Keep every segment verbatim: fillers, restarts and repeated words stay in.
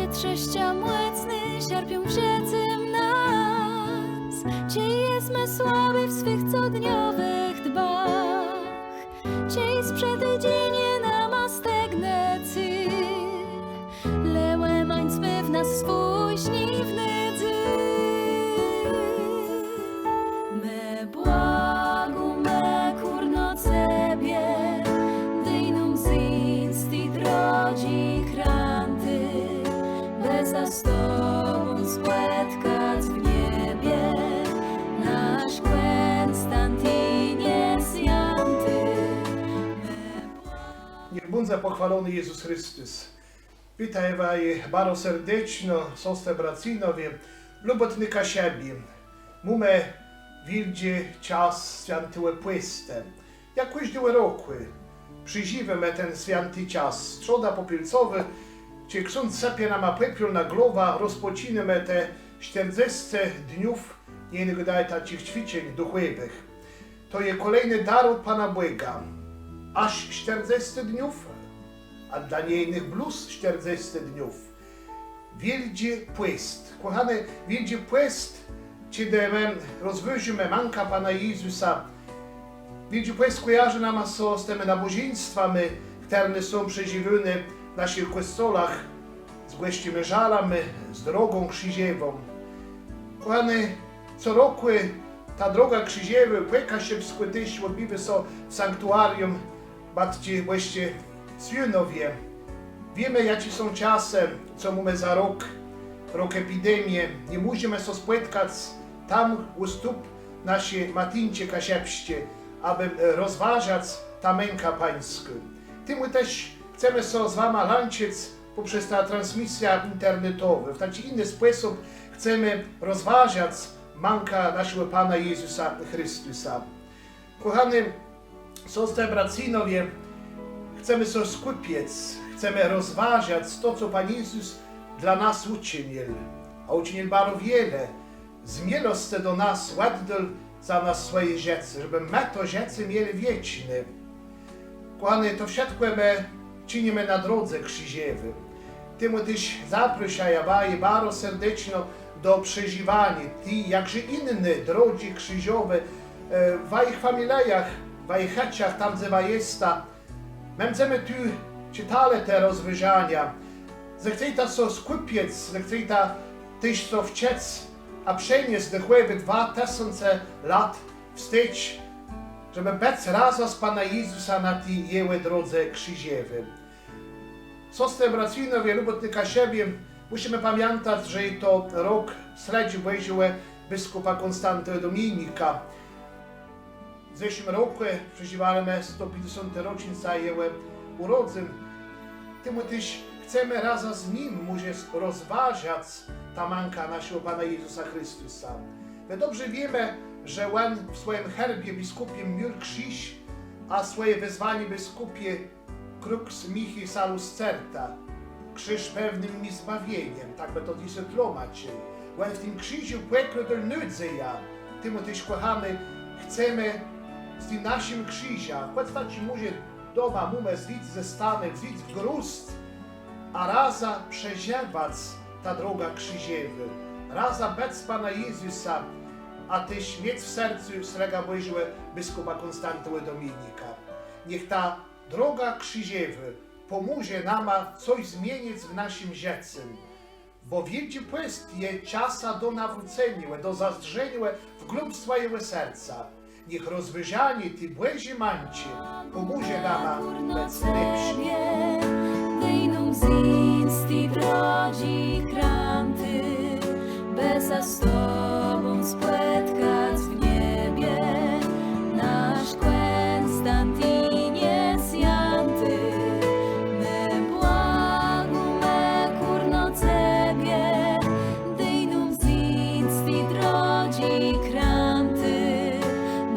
Trzëszczë mòcny szerpią w żëcym nas, czej jesmë słabi w swëch codniowëch dbach, czej sprzed dzéń nama stegnie cél, le òmańc w nas swój żniwny dzél. Më błagómë kùrno Cebie, dôj nóm zéńc z ti drodżi krãti, bë sã z Tobą spòtkac w niebie, nasz Kònstantinie swiãti. Niech bãdze pòchwôlony Jezës Christus. Witóm waju baro serdeczno, sostrë, bracynowie, lubòtny Kaszëbi. Mómë wiôldżi czas Swiãtégò Pòstu. Jak kòżdégò rokù przeżiwómë ten swiãti czas. Strzodã pòpielcową, czej ksądz sëpie nama pòpiół na głowã, rozpòczinómë te sztërdzescë dniów, nié, gôdają, taczich cwiczeń dëchòwëch. To je kòlejny dar òd Pana Bòga. Jaż sztërdzescë dniów, a dlô niedobëlëch blós sztërdzescë dniów. Wiôldżi Pòst. Kòchóny, Wiôldżi Pòst, czedë më rozwôżómë mãkã Pana Jezësa. Wiôldżi Pòst kòjarzi nama sã z tima nôbòżeństwama, chtërne są przeżiwóné w naszich kòscołach, z gòscëma żalama, z drogą krziżewą. Kòchóny, co rokù ta droga krziżewô, pò kaszëbskù téż, òdbiwô sã w sanktuarium Matczi Bòsczi w Swiónowie. Wiémë, jaczé są czasë, co mómë za rok, rok epidemie. Nie mòżemë sã spòtkac tam ù stóp naszi Matinczi Kaszëbsczi, abë, e, rozwôżac tã mãkã Pańską. Temù téż chcemë sã z wama łączëc pòprzez tã transmisjã internetową. W taczi jiny spòsób chcemë rozwôżac mãkã naszégò Pana Jezësa Christusa. Kòchóny sostrë, bracynowie, chcemë sã skùpic, chcemë rozwôżac to, co Pón Jezës dlô nas ùczënił. A ùczënił baro wiele. Z miłoscë do nas òddôł za nas swòje żëcé, żebë më to żëcé mielë wieczné. Kòchóny, to wszëtkò më czënimë na drodze krziżewi. Temù téż zaprôszóm waju baro serdeczno do przeżiwaniô ti, jakże jinny drodżi krziżewi, e, w wajich familiach, w wajich chëczach, tam, dze wa jesta. Më bãdzemë tu czëtelë te rozwôżania. Zechcejta sã skùpic, zechcejta téż sã wczëc, a przeniesc dëchòwò dwa tësące lat wstecz, żebë bëc razã z Panã Jezësã na ti Jegò drodze krziżewi. Sostrë, bracynowie, lubòtny Kaszëbi, mùszimë pamiãtac, że to rok Sledżi Bòżégò biskùpa Kònstantégò Dominika. W zeszłim rokù przeżiwelë më sto piãcdzesątą rocznicã jegò ùrodzënów. Temù téż chcemë razã z nim mòże rozwôżac tã mãkã naszégò Pana Jezësa Christusa. Më dobrze wiémë, że òn w swòjim herbie biskùpim miôł krziż, a swòje wezwanié biskùpié crux mihi salus certa, krzyż pewnym mi zbawieniem, tak bë to dzysô tłómacził. Òn w tim krziżu pòkłôdôł nôdzejã. Temù téż, kòchóny, chcemë z tim naszim krziżã, chòc taczi mòże doma mómë zlôzc ze stónë, zlôzc w grózd, a razã przeżëwac tã drogã krziżewą, razã bëc z Panã Jezësã, a téż miec w sercu Sledża Bòżégò biskùpa Kònstantégò Dominika. Niech ta droga krziżewô pòmòże nama cos zmienic w naszim żëcym. Bò Wiôldżi Pòst je czasã do nawróceniô, do zazdrzeniô w głąb swòjégò serca. Niech rozwôżanié ti Bòżi mãczi pòmòże nama bëc lepszi. Dôj nóm zéńc z ti drodżi krãti, bë sã z Tobą spòtkac w niebie, nasz Kònstantinie swiãti. Më błagómë kùrno Cebie, dôj nóm zéńc z ti drodżi krãti,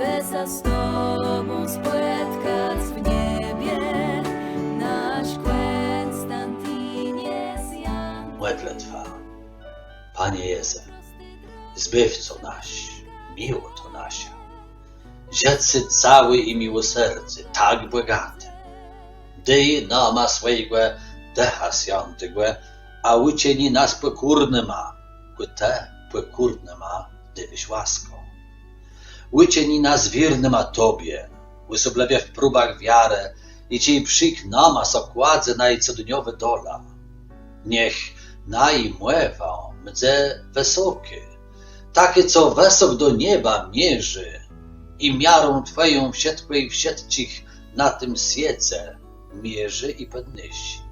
bë sã z Tobą spòtkac w niebie, nasz Kònstantinie swiãti. Mòdlëtwa. Panie Jezë, Zbôwco nasz, miłoto nasza, żëcé całé i miłoserdzé tak bògaté, dôj nama swòjégò Dëcha Swiãtégò, a ùczëni nas pòkórnyma, kò Të pòkórnyma dôwôsz łaskã. Ùczëni nas wiérnyma Tobie, òsoblëwie w próbach wiarë, i czej krziż nama sã kładze na codniową dolã. Niech najô mòwa mdze wësokô, takô, co wësok do nieba mierzi, i miarą Twòją wszëtkò i wszëtczich na tim swiece mierzi i pòdnôszô.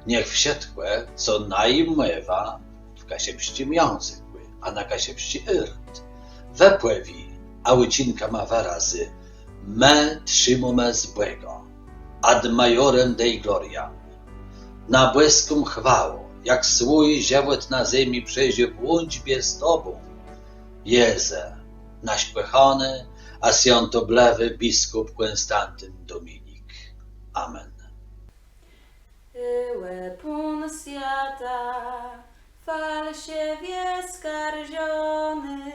Niech wszëtkò, co najô mòwa w kaszëbsczim jãzëkù, a na kaszëbsczi ôrt, wëpòwié, a ùczinkama wërazë, më trzimómë z Bògã, ad maiorem Dei gloriam. Na Bòską chwałã, jak swój żëwòt na zemi przeżił w łączbie z Tobą, Jezë, nasz kòchóny a swiãtoblëwi biskùp Kònstantin Dominik. Amen. Ò Pón swiata, falszëwie skarżony,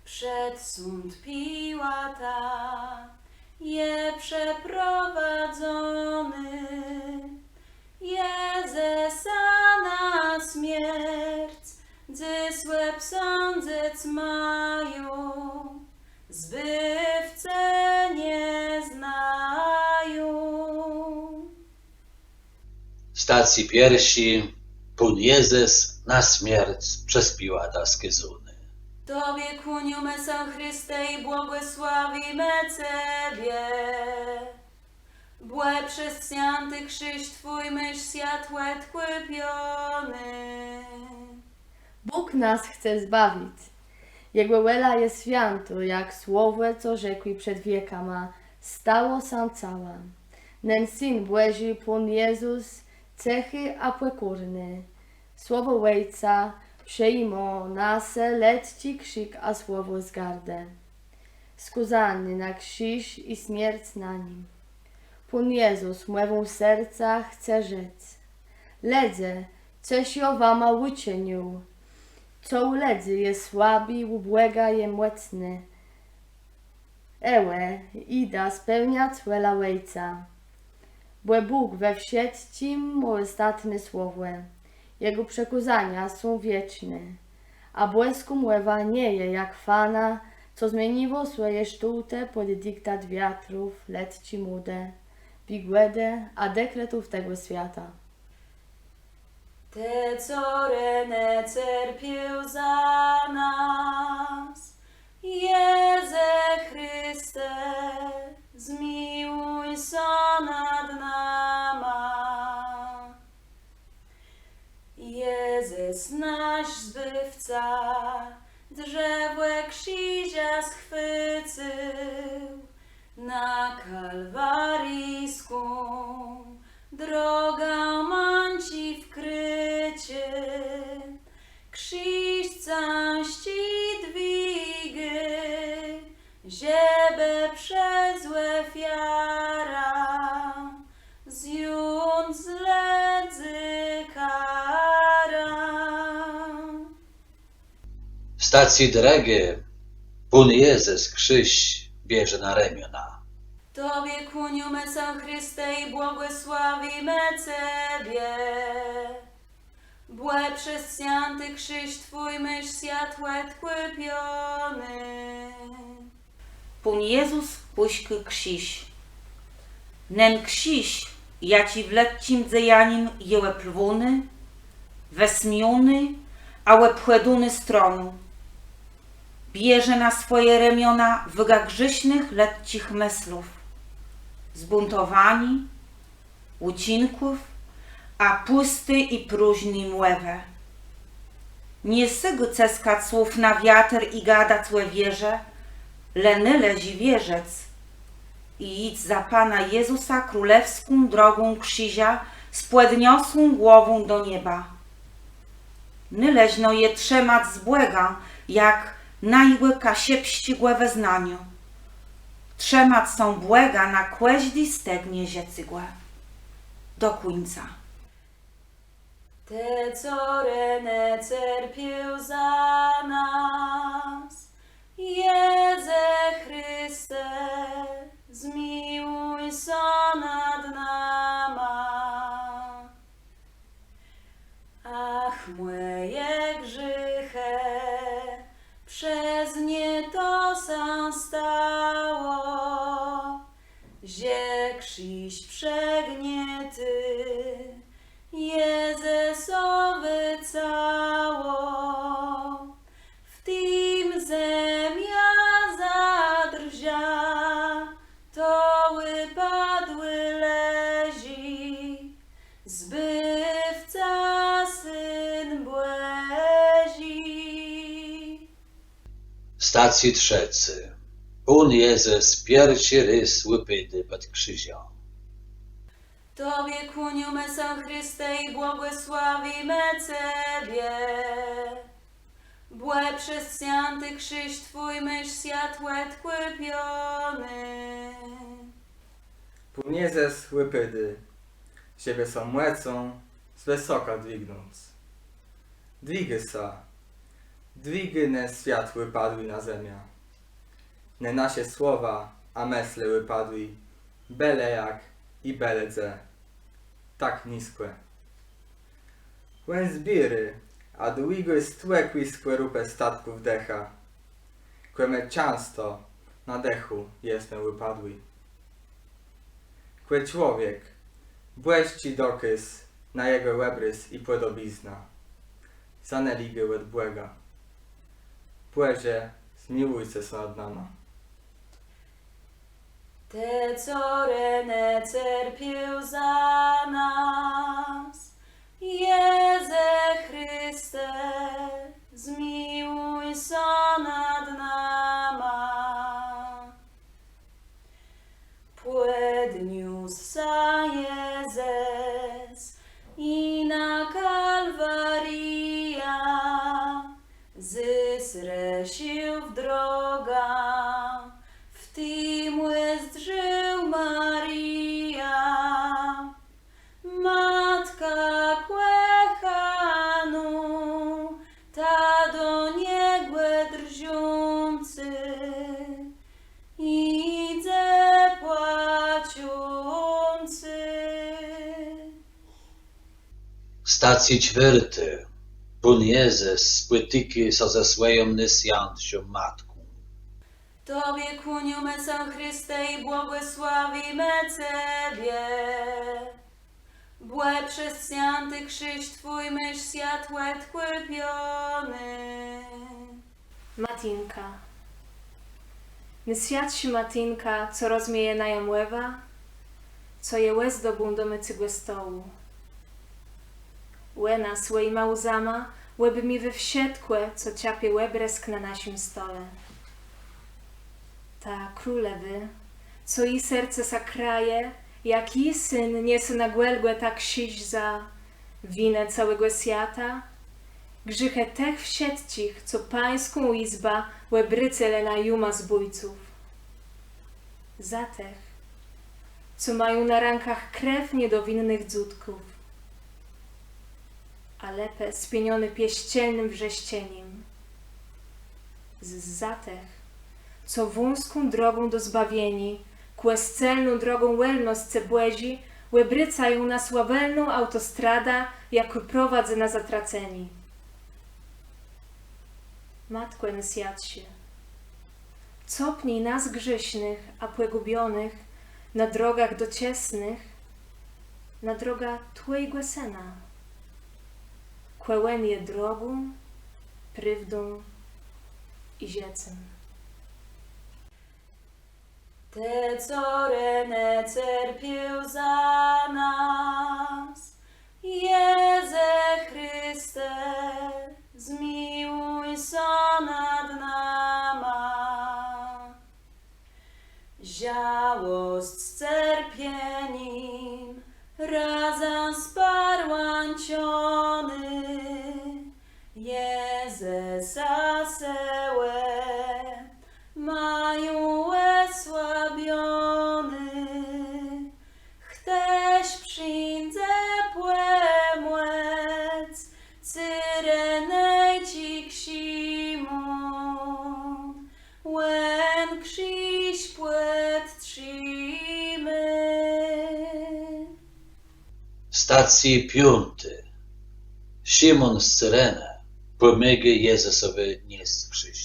przed sąd Piłata je przeprowadzony. Jezësa na smierc dzys òbsądzëc mają, Zbôwcë nie znają. Stacjô pierszô. Pón Jezës na smierc przez Piłata skôzóny. Tobie kłóniómë sã, Christe, i błogòsławimë Cebie, bò przez swiãti krziż Twój môsz swiat òdkùpiony. Bóg nas chce zbawic. Jegò wòla je swiãtô, jak słowò, co rzekł przed wiekama, stało sã całã. Nen Syn Bòżi, Pón Jezës, cëchi a pòkórny, słowò Òjca przëjimô na se lëdzczi krzik a słowò zgardë. Skôzóny na krziż i smierc na nim, Pón Jezës mòwą serca chce rzec: Lëdze, cëż jô wama ùczënił? Co ù lëdzy je słabé, ù Bòga je mòcné. Ewò, jidã spełniac wòlã Òjca. Bò Bóg we wszëtczim mô òstatné słowò. Jegò przëkôzania są wieczné. A Bòskô mòwa nie je jak fana, co zmieniwô swòje sztôłtë pòd diktat wiatrów, lëdzczi mòdë, wigòdë a dekretów tegò swiata. Të, co renë cerpiôł za nas, Jezë Christe, zmiłuj sã nad nama. Jezës, nasz Zbôwca, drzewò krziża schwëcył, na kalwarijską drogã mãczi wkrôczi. Krziż cãżczi dwigô, żebë przez òfiarã zjąc z lëdzy karã. Stacjô drëgô. Pón Jezës krziż bierze na remiona. Tobie kłóniómë sã, Christe, i błogòsławimë Cebie, bò przez swiãti krziż Twój môsz swiat òdkùpiony. Pón Jezës pùszczô krziż. Nen krziż, jaczi w lëdzczim dzejanim je òplóny, wësmióny a òbchòdóny stroną, bierze na swòje remiona wôgã grzésznëch lëdzczich mëslów, zbùntowaniô, ùczinków a pùsti i próżny mòwë. Nie sygô cëskac słów na wiater i gadac ò wierze, le nôleżi wierzëc i jic za Pana Jezësa królewską drogą krziża z pòdniosłą głową do nieba. Nôleżno je trzëmac z Bògã, jak najégò kaszëbsczégò wëznaniô. Trzëmac sã Bòga na kòżdi stegnie żëcégò. Do kùńca. Të, co renë cerpiôł za nas, Jezë Christe, zmiłuj sã nad nama. Że krziż przëgniãti, Jezësowé cało, w tim zemia zadrża, to ùpadłi leżi, Zbôwca, Syn Bòżi. Stacjô trzecô. Pón Jezës pierszi rôz ùpôdô pòd krziżã. Tobie kłóniómë sã, Christe, i błogòsławimë Cebie, bò przez swiãti krziż Twój môsz swiat òdkùpiony. Pón Jezës ùpôdô, żebë sã mòcą z wësoka dwignąc. Dwigô sã, dwigô nen swiat ùpadłi na zemiã. Ne nasze słowa a mëslë ùpadłi, bële jak i bële dze, tak niskò. Òn zbiérô a dwigô stłëkłé skòrupë statków dëcha, kò më czãsto na dëchù jesmë ùpadłi. Kò człowiek, bòsczi dokôz na jegò òbrôz i pòdobizna, zanôlégô òd Bòga. Bòże, zmiłujże sã nad nama. Të, co renë cerpiôł za nas, Jezë Christe, zmiłuj sã nad nama. Pòdniósł sã Jezës i na Kalwarijã, zôs rësził w drogã, w tim ùzdrzôł Marijã. Matkã kòchanô, ta do Niegò drżącô, jidze płaczącô. Stacjô czwiôrtô. Pón Jezës spòtikô sã ze swòją Nôswiãtszą Matką. Tobie kłóniómë sã, Christe, i błogòsławimë Cebie, bò przez swiãti krziż Twój môsz swiat òdkùpiony. Matinka. Nôswiãtszô Matinka, co rozmieje najã mòwã, co je òzdobą domôcégò stołu. Òna swòjima łzama òbmiwô wszëtkò, co czapie òbrësk na naszim stole. Ta królewô, co ji serce sã kraje, jak ji syn niese na Gòlgòtã krziż za winë całégò swiata, grzéchë tëch wszëtczich, co Pańską jizbã òbrëcëlë na jumã zbójców. Za tëch, co mają na rãkach krew niedowinnëch dzôtków, a lëpë spienione piesczelnym wrzeszczenim. Z-, za tëch, co wąską drogã do zbawieniô, kòscelną drogã wòlnoscë Bòżi, òbrëcają na swawòlną aùtostradã, jakô prowadzy na zatracenié. Matkò Nôswiãtszô, copni nas grzésznëch a pògùbionëch na drogach doczesnëch, na drogã Twòjégò Sëna. Kò Òn je drogą, prôwdą i żëcym. Të, co renë cerpiôł za nas, Jezë Christe, zmiłuj sã nad nama. Żałosc z cerpienim razã sparłãczonô, Jezësa sëłë mają òsłabioné. Chtëż przińdze pòmòc, Cyrenejczik Szimón, òn krziż pòdtrzimô. Stacjô piątô. Szimón z Cyrenë pòmôgô Jezësowi niesc krziż.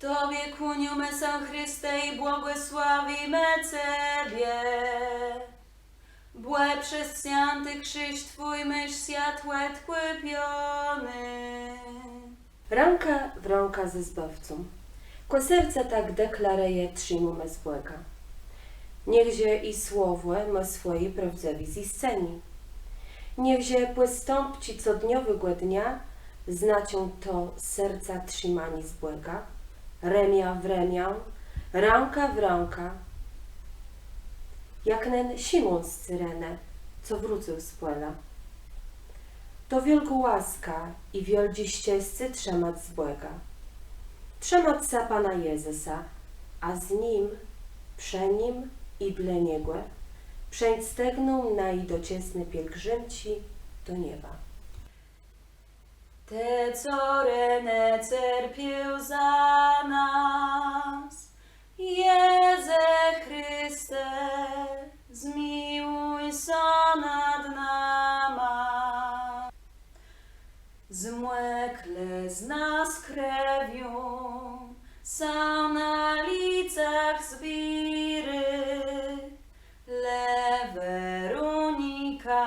Tobie kłóniómë sã, Christe, i błogòsławimë Cebie, bò przez swiãti krziż Twój môsz swiat òdkùpiony. Rãka w rãkã ze Zbôwcą. Kò serce tak deklarëje: trzimómë z Bògã. Niechże i słowò mô swòje prôwdzëwé zjiscenié. Niechże pòstãpczi codniowégò dnia znaczą to serca trzimanié z Bògã, remiã w remiã, rãka w rãkã, jak nen Szimón z Cyrenë, co wrócył z pòla. To wiôlgô łaska i wiôldżé szczescé trzëmac z Bògã. Trzëmac sã Pana Jezësa, a z Nim, przë Nim i dlô Niegò przeńc stegną naji doczasny pielgrzimczi do nieba. Të, co renë cerpiôł za nas, Jezë Christe, zmiłuj sã nad nama. Zmòklë z nas krewią sã na licach zbiérô, le Werónika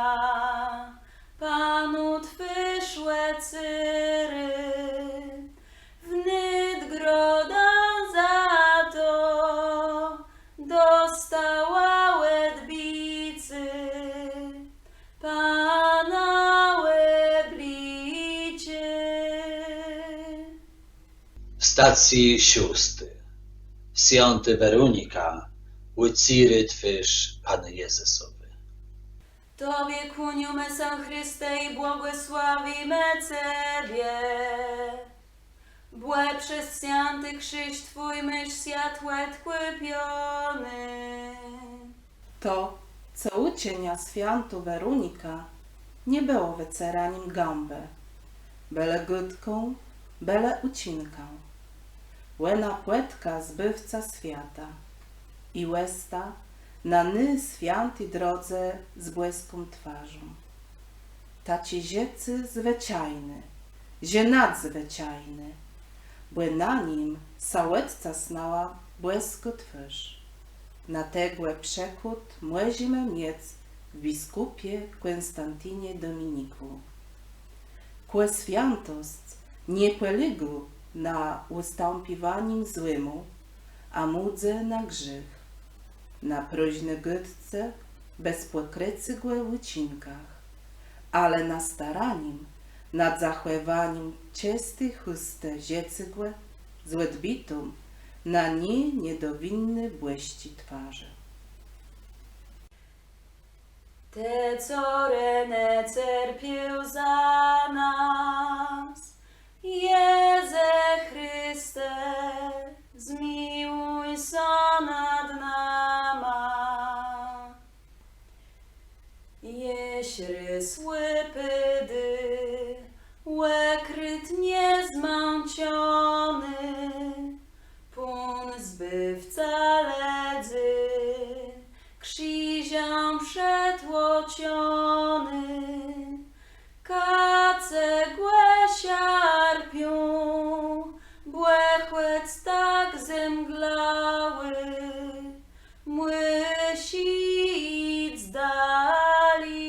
Panu twôrz òcérô. W nôdgrodã za to dostała òdbicé Pana òbliczé. Stacjô szóstô. Swiãtô Werónika òcérô twôrz Panu Jezësowi. Tobie kłóniómë sã, Christe, i błogòsławimë Cebie, bò przez swiãti krziż Twój môsz swiat òdkùpiony. To, co ùczënia swiãtô Werónika, nie bëło wëceranim gãbë, bële gôdką, bële ùczinkã. Òna pòtka Zbôwcã swiata i òsta na ny swiãti drodze z bòską twarzą. Taczé rzeczë zwëczajné, że nadzwëczajné, bò na nim sã òdcësnãła bòskô twôrz. Na tegò przëkłôd mòżemë miec w biskùpie Kònstantinie Dominikù. Kò swiãtosc nie pòlégô na ùstãpiwanim złémù, a mùdze na grzéch, na próżny gôdce, bez pòkrëcégò w ùczinkach, ale na staranim nad zachòwanim czësti chùstë żëcégò z òdbitą na ni niedowinny bòsczi twarzë. Të, co renë cerpiôł za nas, Jezë Christe, zmiłuj sã nad nama. Jesz rôz ùpôdô, òkrëtnie zmãczony, Pón Zbôwca lëdzy krziżã przetłoczony. Kacë gò szarpią, bò chòc tak zemgłałi, mùszi jic dali.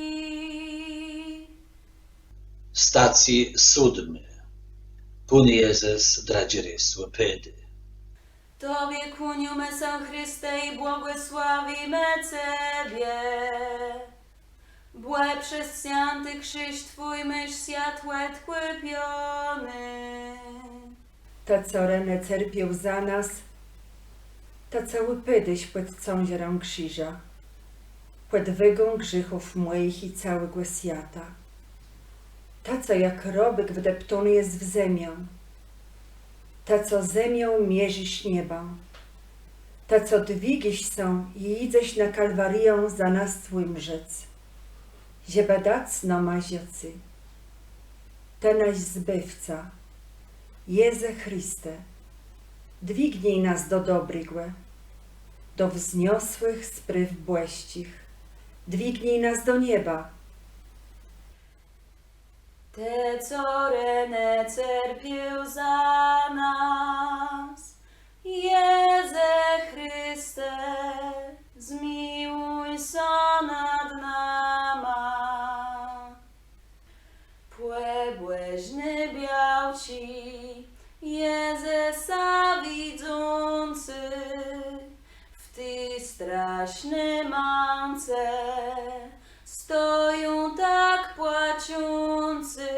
Stacjô sódmô. Pón Jezës drëdżi rôz ùpôdô. Tobie kłóniómë sã, Christe, i błogòsławimë Cebie, bò przez swiãti krziż Twój môsz swiat òdkùpiony. Të, co renë cerpiôł za nas, Të, co ùpôdôsz pòd cãżarã krziża, pòd wôgą grzéchów mòjich i całégò swiata. Të, co jak robôk wdeptóny jes w zemiã. Të, co zemią mierzisz niebã. Të, co dwigôsz sã i jidzesz na Kalwariã za nas ùmrzec, żebë dac nama żëcé. Të, nasz Zbôwca, Jezë Christe, dwignij nas do dobrégò, do wzniosłëch sprôw bòsczich, dwignij nas do nieba. Të, co renë cerpiôł za nas, Jezë Christe, zmiłuj sã nad nama. Pòbòżné białczi, Jezësa widzącë, w ti straszny mãce stoją tak płaczącë.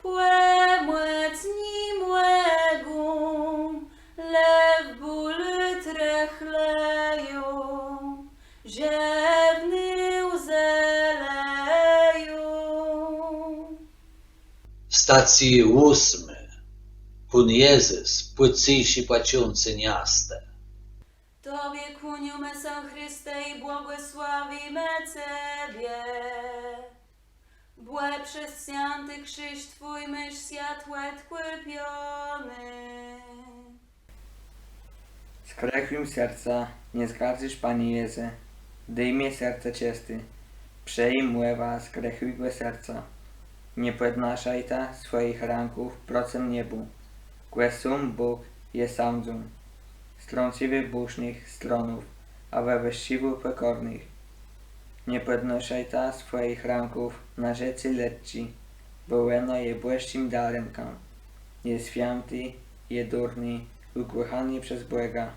Pòmòc ni mògą, le w bólu trëchleją, że wnet łzë leją. Stacjô ósmô. Pón Jezës pòceszi płaczącą niastã. Tobie kłóniómë sã, Christe, i błogòsławimë Cebie, bò przez swiãti krziż Twój môsz swiat òdkùpiony. Skrëchòwé serce nie zgardzysz, Panie Jezë, dôj mie serce czësté, przëjim mòwã skrëchòwégò serca. Nie pòdnôszôjta swòjich rãków procëm niebù, kò sóm Bóg je sãdzą. Strącywô bùsznëch z tronów, a wëwëższëwô pòkórnëch. Nie pòdnôszôjta swòjich rãków na żëcé lëdzczé, bò òno je bòsczim darënkã. Je swiãté, je dërné, ùkòchané przez Bòga,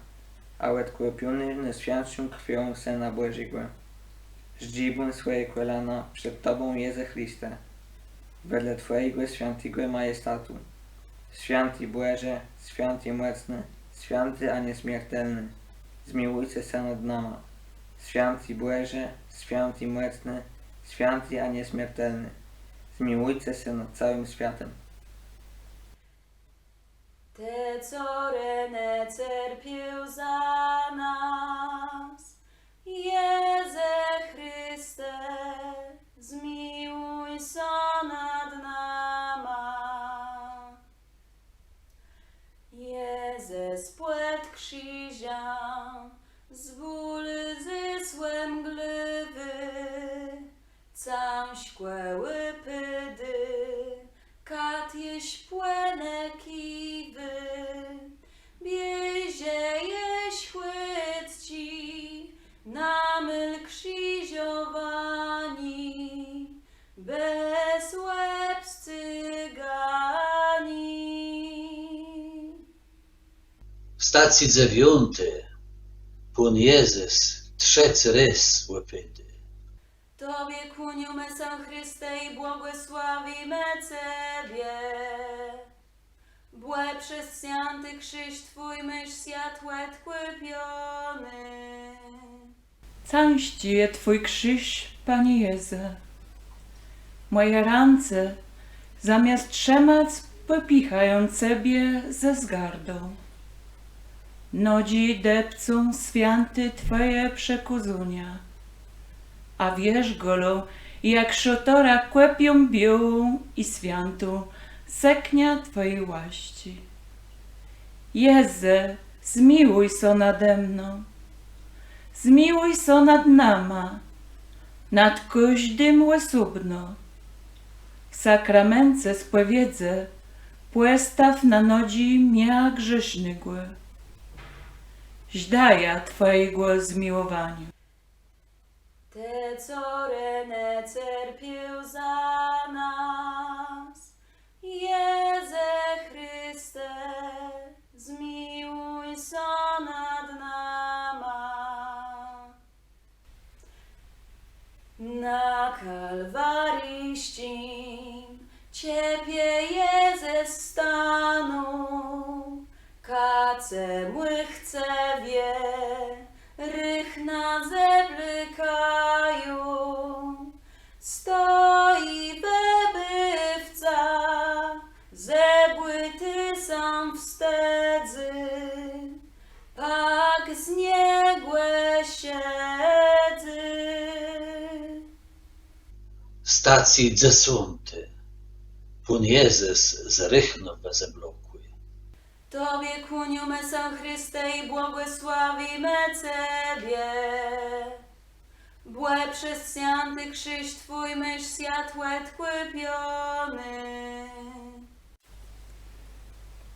a òdkùpioné nôswiãtszą krwią Sëna Bòżégò. Zdżibóm swòje kòlana przed Tobą, Jezë Christe, wedle Twòjégò swiãtégò majestatu. Swiãti Bòże, swiãti mòcny, swiãti a niesmiertelny, zmiłujże sã nad nama. Swiãti Bòże, swiãti mòcny, swiãti a niesmiertelny, zmiłujże sã nad całim swiatã. Të, co renë cerpiôł za nas, Jezë Christe, zmiłuj sã nad nama. Jezë spòd krziża z bólu zesłëmglëwô, cãżkò ùpôdô, kat jesz płënie krzëwô. Bieżë jesz chùtczi na môl krziżowaniô, bez òbscyganiô. Stacjô dzewiątô. Pón Jezës trzecy rôz ùpôdô. Tobie kłóniómë sã, Christe, i błogòsławimë Cebie, bò przez swiãti krziż Twój môsz swiat òdkùpiony. Cãżczi je Twój krziż, Panie Jezë. Mòje rãce, zamiast trzëmac, pòpichają Cebie ze zgardą. Nodżi depcą swiãté Twòje przëkôzania, a wierzgôlą jak szôtara kòpią biôłą i swiãtą sëkniã Twòji łasczi. Jezë, zmiłuj sã nade mną. Zmiłuj sã nad nama, nad kòżdim òsóbno. W sakramence spòwiedzë pòstaw na nodżi mie grzésznégò. Żdajã Twòjégò zmiłowaniô. Të, co renë cerpiôł za nas, Jezë Christe, zmiłuj sã nad nama. Na Kalwarijsczim czëpie Jezës stanął, kacë mù chcëwie rëchna zeblôkają. Stoji w òbëwcach, zebùti sóm wstidzy, pak z niegò szedzy. Stacjô dzesątô. Pón Jezës je rëchno zeblokłi. Tobie kłóniómë sã, Christe, i błogòsławimë Cebie, bò przez swiãti krziż Twój môsz swiat òdkùpiony.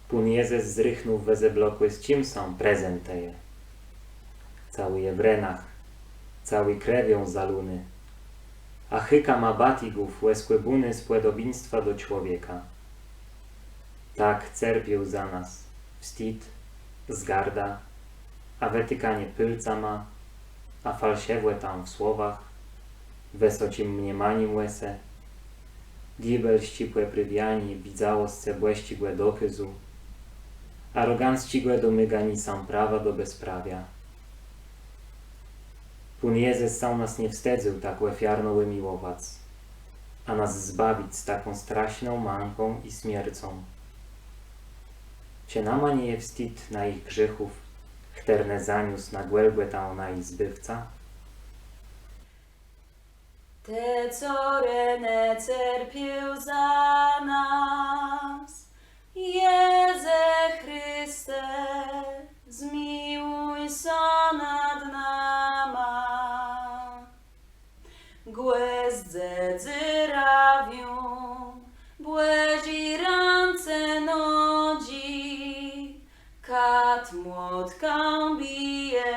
Pón Jezës zrëchnął we zeblokłé, z czim sã prezentëje. Całi je w renach, całi krewią zalóny, a chëka mô batigów òskòbóny z pòdobiństwa do człowieka. Tak cerpiôł za nas wstid, zgarda, a wëtikanié pôlcama, a falszëwòtã w słowach, wësoczim mniemanim ò se, diôbelsczé pòprawianié widzałoscë bòsczégò dokôzu, arogancczégò domôganiô sã prawa do bezprawia. Pón Jezës sã nas nie wstidzył tak òfiarno ùmiłowac, a nas zbawic z taką straszną mãką i smiercą. Czë nama nie je wstid najich grzéchów, chtërne zaniósł na Gòlgòtã naji Zbôwca? Të, co renë cerpiôł za nas, Jezë Christe, zmiłuj sã nad nama. Gòzdze dzurawią Bòżi rãce, nodżi, kat młotkã bije,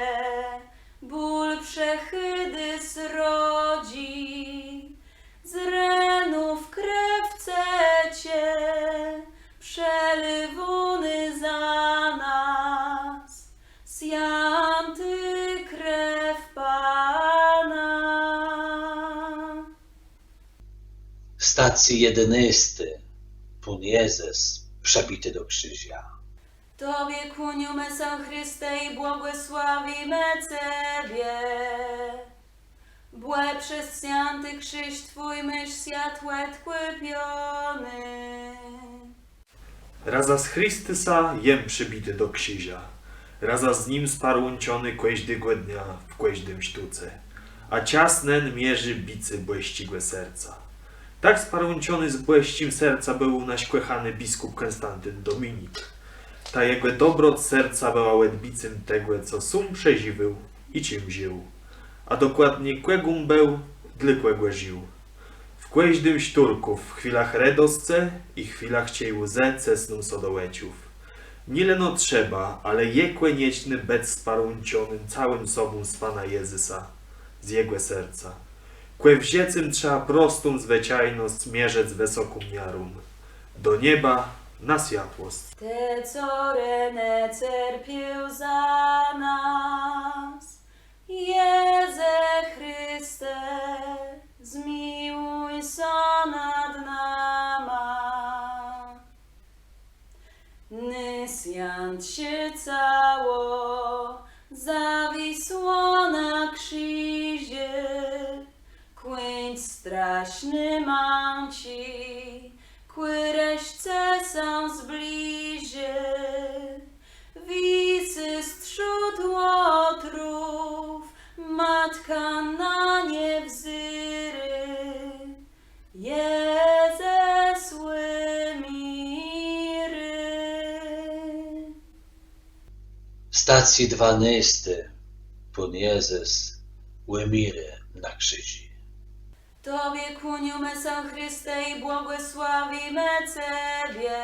ból przechôdô srodżi. Z renów krew cecze, przelewónô za nas, swiãtô krew Pana. Stacjô jednôstô. Pón Jezës przëbiti do krziża. Tobie kłóniómë sã, Christe, i błogòsławimë Cebie, bò przez swiãti krziż Twój môsz swiat òdkùpiony. Razã z Christusã jem przëbiti do krziża, razã z Nim sparłãczony kòżdégò dnia w kòżdim sztóce, a czas nen mierzi bicé Bòsczégò Serca. Tak sparłãczony z Bòsczim Sercã béł nasz kòchóny biskùp Kònstantin Dominik. Ta jegò dobroc serca bëła òdbicym tegò, co sóm przeżiwôł i czim żił, a dokładnie kògùm béł, dlô kògò żił. W kòżdim sztërkù, w chwilach redoscë i chwilach, czej łzë cësną sã do òczów, nié leno trzeba, ale je kònieczné bëc sparłãczonym całim sobą z Panã Jezësã, z Jegò Sercã. Kò w żëcym trzeba prostą zwëczajnosc mierzëc wësoką miarą. Do nieba, na swiatłosc. Të, co renë cerpiôł za nas, Jezë Christe, zmiłuj sã nad nama. Nôswiãtszé cało zawisło na krziżu, kùńc straszny mãczi, kùreszce sã zbliżô. Wisy strzód łotrów, matka na nie wzérô. Jezës, ùmiérô. Stacjô dwanôstô. Pón Jezës ùmiérô na krziżu. Tobie kłóniómë sã, Christe, i błogòsławimë Cebie,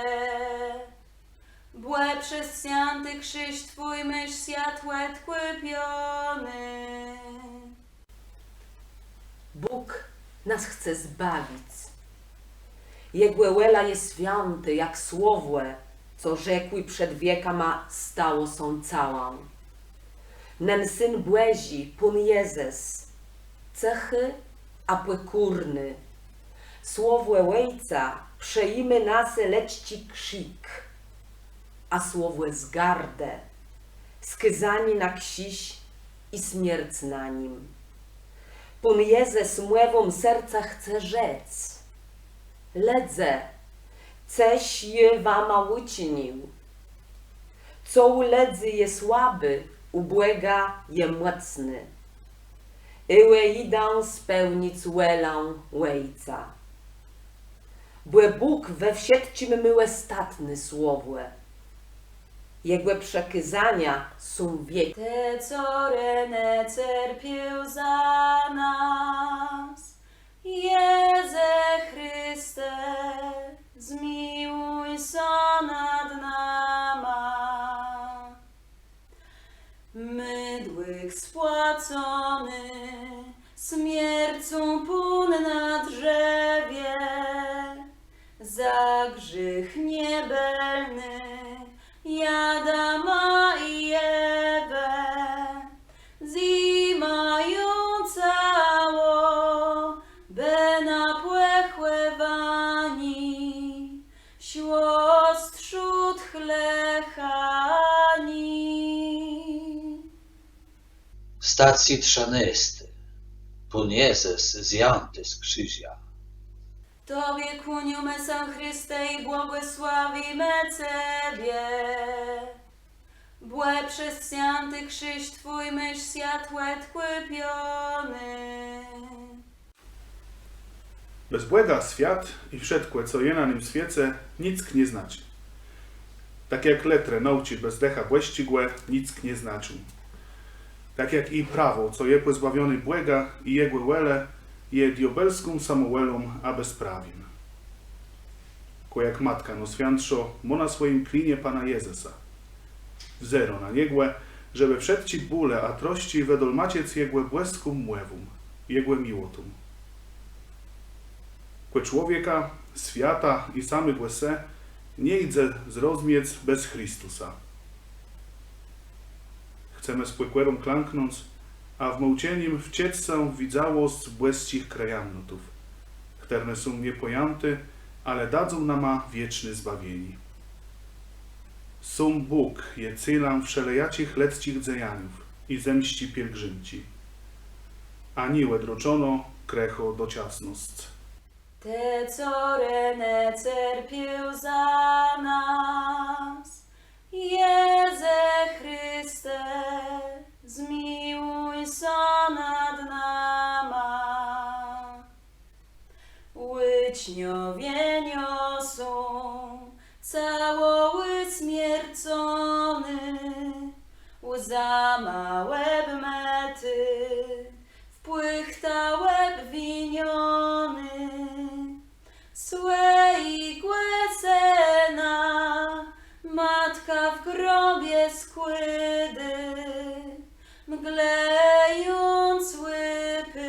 bò przez swiãti krziż Twój môsz swiat òdkùpiony. Bóg nas chce zbawic. Jegò wòla je swiãtô, jak słowò, co rzekłé przed wiekama, stało sã całã. Nen Syn Bòżi, Pón Jezës, cëchi a pòkórny. Słowò Òjca przëjimô na se lëdzczi krzik, a słowò zgardë, skôzanié na krziż i smierc na nim. Pón Jezës mòwą serca chce rzec: Lëdze, cëż jô wama ùczënił? Co ù lëdzy je słabé, ù Bòga je mòcné. Ë jô jidã spełnic wòlã Òjca. Bò Bóg we wszëtczim mô òstatné słowò. Jegò przëkôzania są wieczné. Të, co renë cerpiôł za nas, Jezë Christe, zmiłuj sã nad nama. Më dług spłacony, smiercą Pón na drzewie, za grzéch niebëlny Adama i Ewë. Zjimając cało, bë na pòchòwanié szło strzód chlechanié. Stacjô trzënôstô. Pón Jezës zjãti z krziża. Tobie kłóniómë sã, Christe, i błogòsławimë Cebie, bò przez swiãti krziż Twój môsz swiat òdkùpiony. Bez Bòga swiat i wszëtkò, co je na nym swiece, nick nie znaczi. Tak jak lëtrë nôùczi bez Dëcha Bòsczégò nick nie znaczą. Tak jak i prawò, co je pòzbawioné Bòga i Jegò wòlë, je diôbelską samòwòlą a bezprawim. Kò jak Matka Nôswiãtszô mô na swòjim klinie Pana Jezësa. Wzérô na Niegò, żebë wszëtczé bóle a troscë wëdolmaczëc Jegò bòską mòwą, Jegò miłotą. Kò człowieka, swiata i samégò se nie jidze zrozmiec bez Christusa. Chcemë z pòkòrą klãknąc, a w mòlczenim wczëc sã w widzałosc bòsczich krëjamnotów, chtërne są niepòjãté, ale dadzą nama wieczné zbawienié. Sóm Bóg je célã wszelejaczich lëdzczich dzejaniów i zemsczi pielgrzimczi, a nié òdroczonô, krëchô doczasnosc. Të, co renë cerpiôł za nas, Jezë Christe, zmiłuj sã nad nama. Ùczniô wniosą cało ùsmierconé, łzama òbmëté, w płachtã òbwinioné, swòjégò Sëna matka w grobie skłôdô, mglëjąc òpôdô.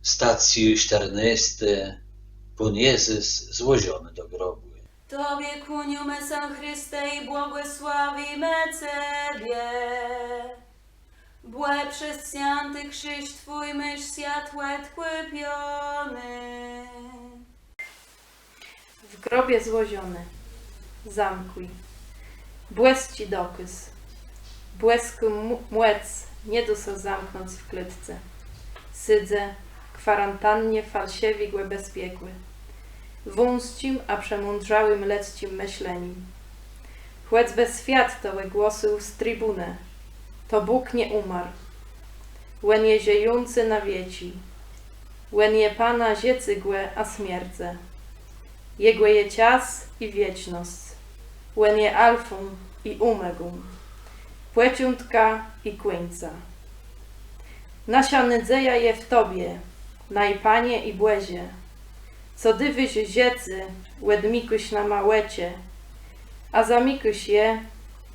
Stacjô sztërnôstô. Pón Jezës złożony do grobù. Tobie kłóniómë sã, Christe, i błogòsławimë Cebie, bò przez swiãti krziż Twój môsz swiat òdkùpiony. W grobie złożony. Zamkłi. Bòsczi dokôz. Bòskô m-, mòc nie dô sã zamknąc w klôtce. Sëdze, kwarantannie falszëwégò bezpiekù, wąsczim a przemądrzałim lëdzczim mëslenim. Chòcbë swiat to ògłosył z tribunë, to Bóg nie ùmarł. Òn je żëjący na wieczi. Òn je Panã żëcégò a smiercë. Jegò je czas i wiecznosc. Òn je alfą i òmegą, pòczątkã i kùńcã. Naszô nôdzeja je w Tobie, naji Panie i Bòże, co dôwôsz żëcé, òdmikôsz nama òczë, a zamikôsz je,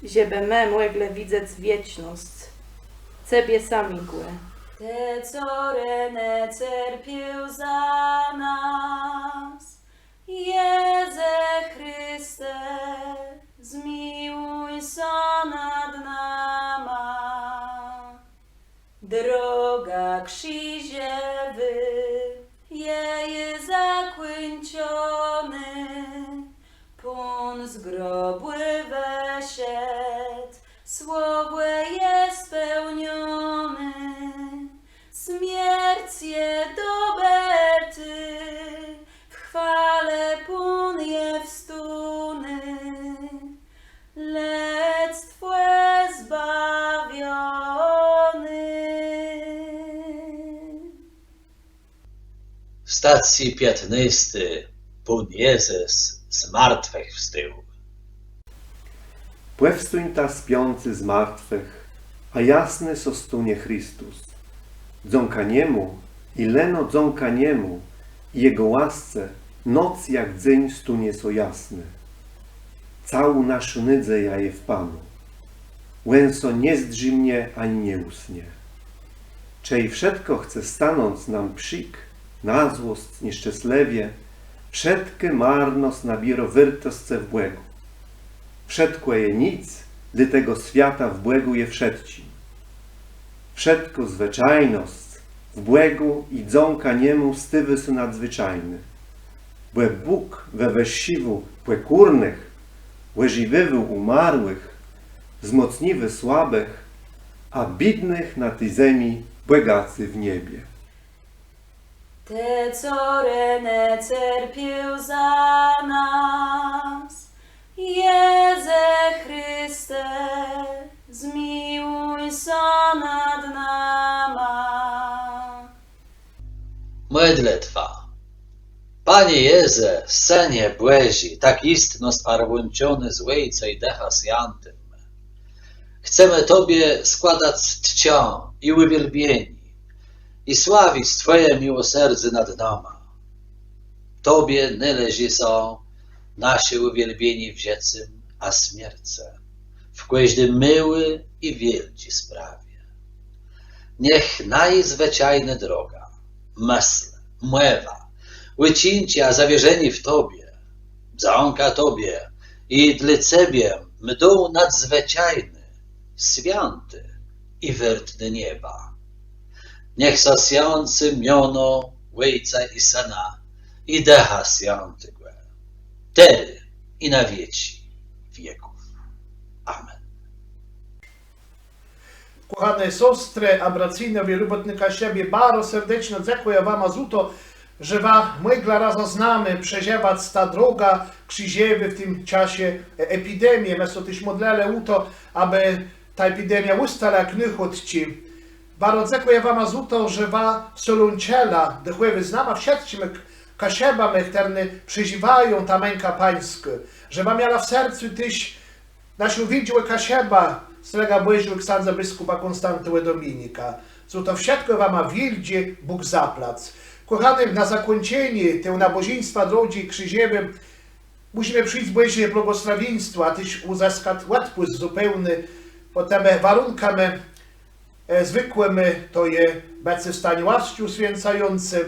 żebë më mòglë widzec wiecznosc, Cebie samégò. Të, co renë cerpiôł za nas, Jezë Christe, zmiłuj sã nad nama. Droga krziżewô je zakùńczonô, Pón z grobù wëszedł, słowò je spełnioné. Smierc je dobëtô, w chwale Pón je wstóny, lëdztwò zbawioné. Stacjô piãtnôstô. Pón Jezës z martwëch wstôł. Pòwstóń të, spiący z martwëch, a jasny sã stónie Christus. Dzãka Niemù i leno dzãka Niemù i Jegò łasce noc jak dzéń stónie sã jasnô. Całô naszô nôdzeja je w Panu. Òn sã nie zdrzémnie ani nie ùsnie. Czej wszëtkò chce stanąc nóm przék, na złosc, nieszczeslëwie, wszëtkô marnosc nabiérô wôrtoscë w Bògù. Wszëtkò je nic dlô tegò swiata, w Bògù je wszëtczim. Wszëtkô zwëczajnosc w Bògù i dzãka Niemù stôwô sã nadzwëczajnô. Bò Bóg wëwëższiwô pòkórnëch, òżëwiwô ùmarłëch, wzmòcniwô słabëch, a biédnëch na ti zemi bògacy w niebie. Të, co renë cerpiôł za nas, Jezë Christe, zmiłuj sã nad nama. Mòdlëtwa. Panie Jezë, Sënie Bòżi, tak jistno sparłãczony z Òjcã i Dëchã Swiãtim, chcemë Tobie składac tczã i ùwielbienié, i sławic Twòje miłoserdzé nad nama. Tobie nôleżi sã nasze ùwielbienié w żëcym a smiercë, w kòżdi môłi i wiôldżi sprawie. Niech nôzwëczajnô droga, mësl, mòwa, ùczinczi a zawierzenié w Tobie, dzãka Tobie i dlô Cebie mdą nadzwëczajné, swiãté i wôrtné nieba. Niech sã swiãcy miono Òjca i Sëna, i Dëcha Swiãtégò, terô i na wieczi wieków. Amen. Kòchóny sostrë a bracënowie, lubòtny Kaszëbi, baro serdeczno dzãkùjã wama za to, że wa mògła razã z nama przeżëwac tã drogã krziżewą w tim czasu, e, epidemie. Më sã téż mòdlëlë ò to, abë ta epidemiô ùstała jak nôchùdzy. Baro dzãkùjã wama za to, że wa sã łączëła dëchòwò z nama wszëtczima K-, Kaszëbama, chtërny przeżiwają tã mãkã Pańską, że wa miała w sercu téż naszégò wiôldżégò Kaszëbã, słëgã Bòżégò ksãdza biskùpa Kònstantégò Dominika. Za to wszëtkò wama wiôldżé Bóg zapłac. Kòchóny, na zakùńczenié tegò nôbòżeństwa drodżi krziżewi mùszimë prosëc Bòżégò błogòsławieństwa, a téż ùzëskac òdpùst zupełny pòd tima warënkama, e, zwëkłima, to je bëcé w stanie łasczi ùswiãcający,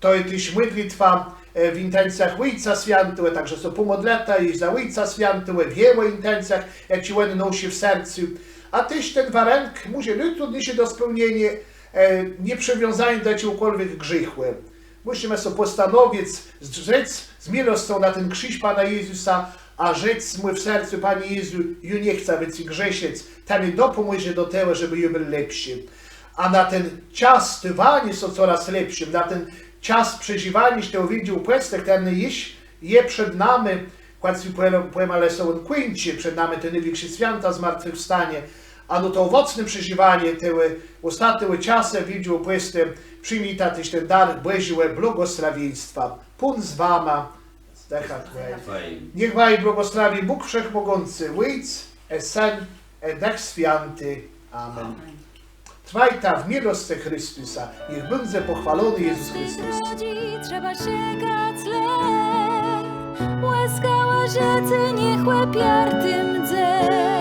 to je téż mòdlëtwa, e, w intencjach Òjca Swiãtégò, tak że sã pòmòdlëta i za Òjca Swiãtégò, w jegò intencjach, jaczé òn nosy w sercu. A téż ten warënk, mòże nôtrudniészi do spełnieniô, e, nieprzëwiązanié do jaczégòkòlwiek grzéchù. Mùszimë so pòstanowic, zdrzec z miłoscą na ten krziż Pana Jezësa, a rzec mù w sercu: Panie Jezë, jô nie chcã wicy grzeszëc, të mie dopòmòżë do tegò, żebë jô béł lepszi. A na ten czas stôwaniô sã corôz lepszim, na ten czas przeżiwaniô tegò Wiôldżégò Pòstu, chtëren jesz je przed nama, kòc pò-, pòmalë sã òn kùńczi, przed nama te nôwikszé swiãta Zmartwëchwstaniô, a no to owòcné przeżiwanié tegò òstatnégò czasu Wiôldżégò Pòstu, przëjmita téż ten dar Bòżégò błogòsławieństwa. Pón z wama. Zdechã twòjã. Niech waju błogòsławi Bóg Wszechmògący, Òjc, e Syn, e Dëch Swiãti. Amen. Trwajta w miłoscë Christusa. Niech bãdze pòchwôlony Jezës Christus. Trzeba szëkac le, łëskała rzecë niech òpiartim dze.